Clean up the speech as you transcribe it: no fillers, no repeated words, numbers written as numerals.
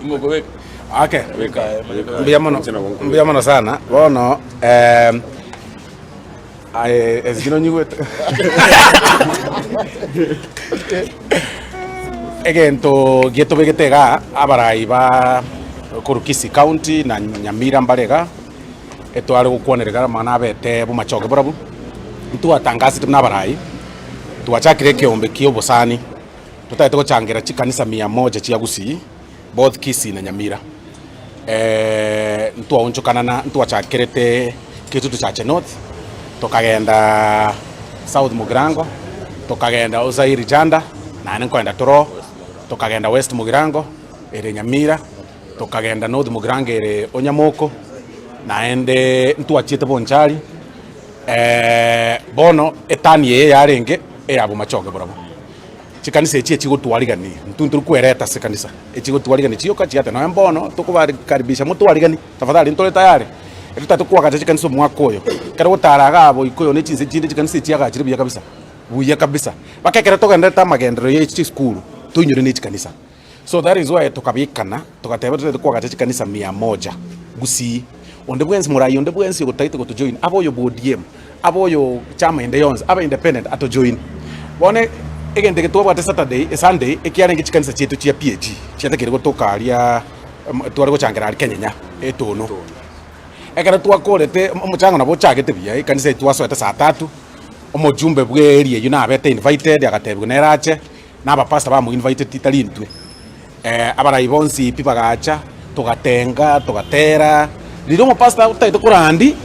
Ing'okobeka. Okay. Mbuya mono, mbuya mono sana. Bono eh, aye esiki nonyigwete. Egento getobegete igaa, abarai ba korwa Kisii County na Nyamira mbare igaa, etware gokwanera iga amang'ana abete bomachoge barabwo, ntwatangasete buna abarai, twachakire ekeombe kia obosani. Totagete gochangera chikanisa mia moja chia Gusii, both Kisii na Nyamira. Ntwaonchokanana ntwachakerete Kitutu Chache North, tokagenda South Mugirango, tokagenda Osairi Janda, naende nkoenda toro, tokagenda West Mugirango ere Nyamira, tokagenda North Mugirango ere Onyamoko, naende ntwachiete Bonchari, bono etani eye yarenge eya Bomachoge barabwo. Chikanisa echi echigotwarigania, intwe ntori kwereta ase ekanisa, echigotwarigania chioka chiate nonya mbono tokobakaribisha motwariganie tafadhali ntore tayari, ekero totagete koagacha chikanisa omwaka oyo, ekero gotara iga abwo ikoyo na chinse chinde chikanisa echi chiagachire buya kabisa, buya kabisa, mpaka ekero togendererete amagenderero ya chisukuru toinyore ne chikanisa. So that is why tokabekana togateba totagete koagacha chikanisa mia moja gusii, onde bwensi morai onde bwensi otagete gotojoin abe oyo bwa ODM, abe oyo chama ende yonsi, abe independent atojoin. Bono egento eke twabwate Saturday Sunday ekiarenge chikanisa chiaito chia PAG chiatakeire gotoka aria tware gochangera aria Kenyenya etono. Ekero twakorete omochango nabo ochagete buya ekanisa eye twasoete saa tatu, omojumbe bwa area eywo nabete invited agatebiwa nere ache. Na abapastor bamoinviteti tari intwe, abarai bonsi pi bagacha, togatenga, togatera, riria omopastor otagete korandi.